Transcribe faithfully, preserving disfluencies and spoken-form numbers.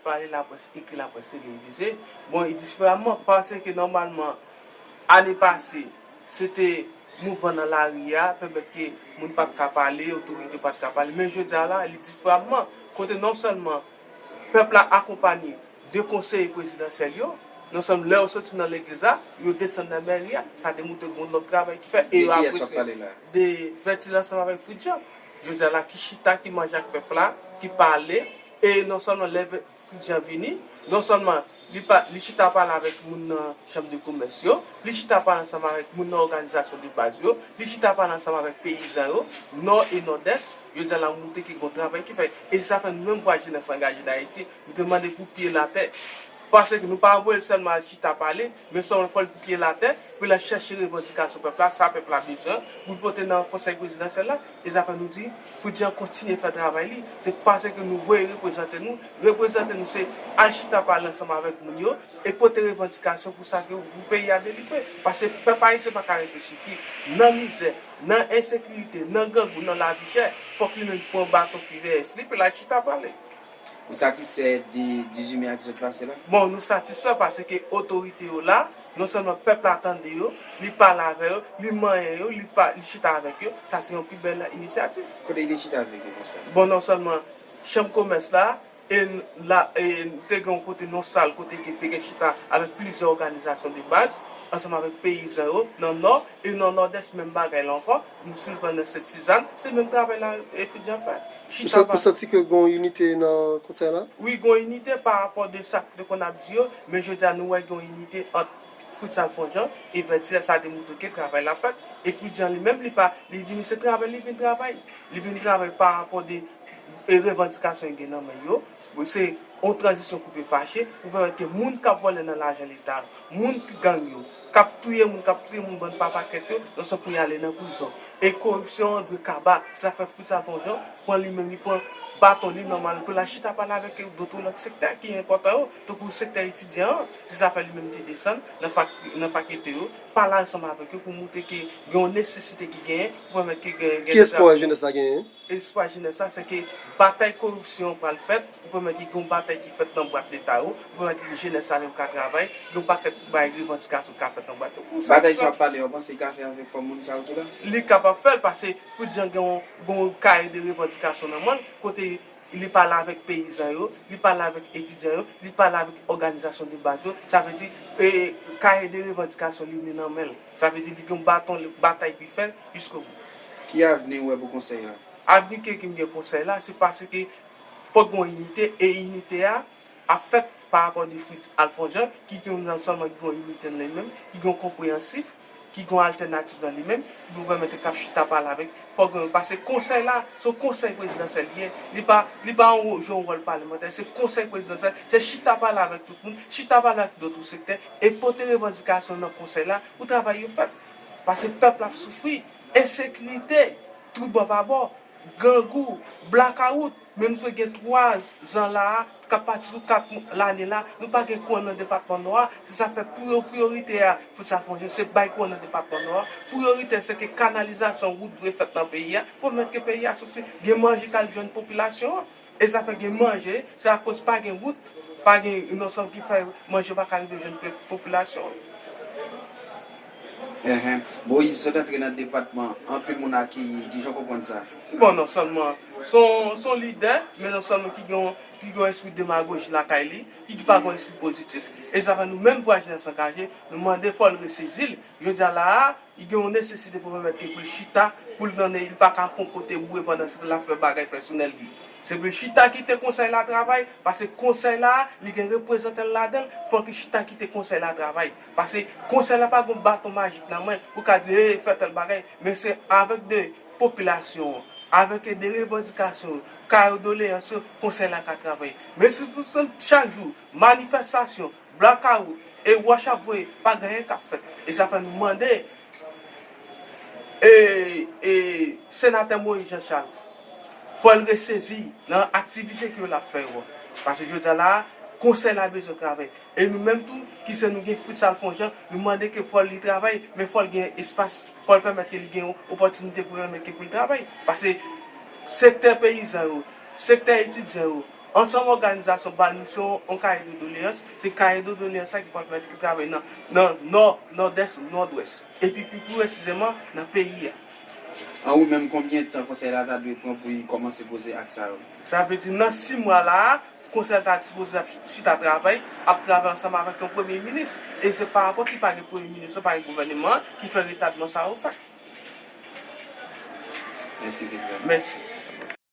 pale laprès ekri, laprès televize. Bon, e diferaman, paske nòmalman, ane pase, se te mouvman nan lari a, pèmèt ke moun pa t ka pale, otorite pa t ka pale. Men jodi a la, li diferaman, kote non sèlman pèp la akonpanye de konseye prezidansyèl yo, non sèlman lè yo soti nan legliz la, yo desann nan mèri a, sa demontre gen yon lòt travay ki fèt. E yo apresye de Vètil ansanm avèk Fridjan. Jodi a la, ki chita, ki manje ak pèp la, ki pale, e non sèlman lè Fridjan vini, non sèlman li pa, li chita pale avèk moun nan chanm de komès yo, li chita pale ansanm avèk moun nan òganizasyon de baz yo, li chita pale ansanm avèk peyizan yo, nò e nòdès, jodi a la montre ke gen yon travay ki fèt. E se sa fè nou menm Vwa Jenès Angaje Dayiti, nou te mande pou pye l atè. Paske nou pa voye l sèlman al chita pale, men sèlman fò l pye l atè, pou l al chèche revandikasyon pèp la, sa pèp la bezwen, pou l pote nan konsèy prezidansyèl la. E sa fè nou di, Fridjan kontinye fè travay li. Se paske nou voye reprezante nou. Reprezante nou se al chita pale ansanm avèk moun yo e pote revandikasyon pou sa ke pou peyi a delivre. Paske pèp ayisyen pa ka rete soufri nan mizè, nan ensekirite, nan grangou, nan lavi chè. Fòk li menm pran baton ki vèyès li pou l al chita pale. Ou satisfè de dizuit me a ki sot pase la? Bon, nou satisfè paske otorite yo la, non sèlman pèp la tande yo, li pale avè yo, li manyen yo, li pa, li chita avèk yo, sa se yon pi bèl inisyativ. Kote li te chita avèk yo konsa? Bon, non sèlman chanm komès la, e la, e te gen yon kote nan sal kote ke te gen chita avèk plizyè òganizasyon de baz, ansanm avèk peyizan yo nan Nò, e nan Nòdès menm bagay la ankò, nou si l pran nan Sent Sizann, se menm travay la e Fridjan fè. Ou Chita sa-, ou pa santi ke gen yon inite nan konsèy la? Wi, gen yon inite pa rapò de sa k te konn ap di yo, men jodi a nou wè gen yon inite ant Fritz Alphonse Jean e Vètyè, sa demontre ke travay la fèt. E Fritz Jean li menm, li pa, li vini se travay, li vin travay. Li vin travay pa rapò de e revandikasyon yo gen nan men yo. Se yon tranzisyon koupe fache pou pèmèt ke moun k ap vòlè nan lajan leta, moun gang yo, k ap touye moun, k ap touye moun, bann pa pakèt yo, yo se pou y ale nan prizon. E koripsyon an dwe kaba. Se sa fè Fritz Alphonse Jean pran li menm, li pran baton li nòmal pou l al chita pale avèk dòt lòt sektè ki enpòtan yo, tankou sektè etidyan an. Se sa fè li menm te desann nan fak-, nan fakilte yo, pale ansanm avèk yo pou montre ke gen yon nesesite ki genyen pou pèmèt ke gen, gen Ki espwa jenès la genyen? Espwa jenès la, se ke batay koripsyon an pral fèt, pou pèmèt ke gen yon batay ki fèt nan bwat leta yo, pou pèmèt ke jenès la menm ka travay, gen yon pakèt bagay revandikasyon ki ka fèt nan bwat yo. Pou Batay sa w ap pale, w panse l ka fè avèk fòm moun sa yo ki la? Li kapab fè l, paske Fritz Jean gen yon, gen yon kaye de revandikasyon nan men l, kote li pale avèk peyizan yo, li pale avèk etidyan yo, li pale avèk òganizasyon de baz yo. Sa vle di, e, kaye de revandikasyon li, li nan men l. Sa vle di, li gen yon baton, batay pou l fè jiskobou. Ki avni w wè pou konsèy la? Avni ke, ke m gen konsèy la, se paske fòk gen yon inite, e inite a ap fèt pa rapò de Fritz Alphonse Jean, ki gen yon nonm sèlman ki gen yon inite nan li menm, ki gen yon konpreyansif, ki gen yon altènativ nan li menm, ki pou pèmèt l kab chita pale avèk, fòk gen, paske konsèy la, se yon konsèy prezidansyèl li ye, li pa, li pa yon, jwe yon wòl palemantè, se konsèy prezidansyèl, se chita pale avèk tout moun, chita pale avèk dòt sektè, e pote revandikasyon nan konsèy la, pou travay yo fèt. Paske pèp la ap soufri, ensekirite, twou bò pa bò, grangou, blakawout, menm si w gen twa zan la a, k ap pati sou kat lane la, nou pa gen kouran nan depatman Nò a, se sa fè priyo-, priyorite a, Fritz Alphonse Jean, se bay kouran nan depatman Nò a, priyorite se ke kanalizasyon, wout dwe fèt nan peyi a, pou pèmèt ke peyi a soti, gen manje k al jwenn popilasyon an. E sa fè gen manje, se akoz pa gen wout, pa gen yon ansanm ki fè manje pa ka rive jwenn pe-, popilasyon an. Enhen. Moïse, sot antre nan depatman, anpil moun akeyi, kijan w konprann sa? Bon, non sèlman se yon, se yon lidè, men non sèlman ki gen, ki gen yon espri demagoji lakay li, ki, ki pa gen yon espri pozitif. E sa fè nou menm Vwa Jenès Angaje, nou mande fò l resezi l. Jodi a la a, li gen yon nesesite pou pèmèt ke pou l chita, pou l nan, li pa ka fè yon pote boure pandan se tan l ap fè bagay pèsonèl li. Se pou l chita kite konsèy la travay, paske konsèy la, li gen reprezantan l ladan l, fòk li chita kite konsèy la travay. Paske konsèy la pa gen baton majik nan men, pou ka di, e, fè tèl bagay, men se avèk de popilasyon an, avèk de revandikasyon yo, ka yo, doleyans yo, konsèy la ka travay. Men si, si, si chak jou, manifestasyon, blakawout, e wòch ap voye, pa gen anyen k ap fèt. E sa fè nou mande, e, e, senatè Moïse Jean Charles, fò l resezi nan aktivite ke l ap fè yo. Paske jodi a la, konsèy la bezwen travay. E nou menm tou, ki se nou gen Fritz Alphonse Jean, nou mande ke fò li travay, men fò l gen espas, fò l pèmèt ke li gen opòtinite pou pèmèt ke pou l travay. Paske sektè peyizan yo, sektè etidyan yo, ansanm òganizasyon ba nou se yon, yon kaye de doleyans, se kaye de doleyans sa ki pral pèmèt ki travay nan, nan nò, nòdès, nòdwès, epi pi, pi presizeman nan peyi a. An ou menm, konbyen tan konsèy la ta dwe pran pou li kòmanse poze ak sa yo? Sa vle di nan sis mwa la a, konsèy la ta sipoze ap chita travay, ap travay ansanm avèk yon premye minis. E se pa rapò ki pa gen premye minis, pa gen gouvènman ki fè retadman sa yo fèt. Mèsi Vilbert. Mèsi.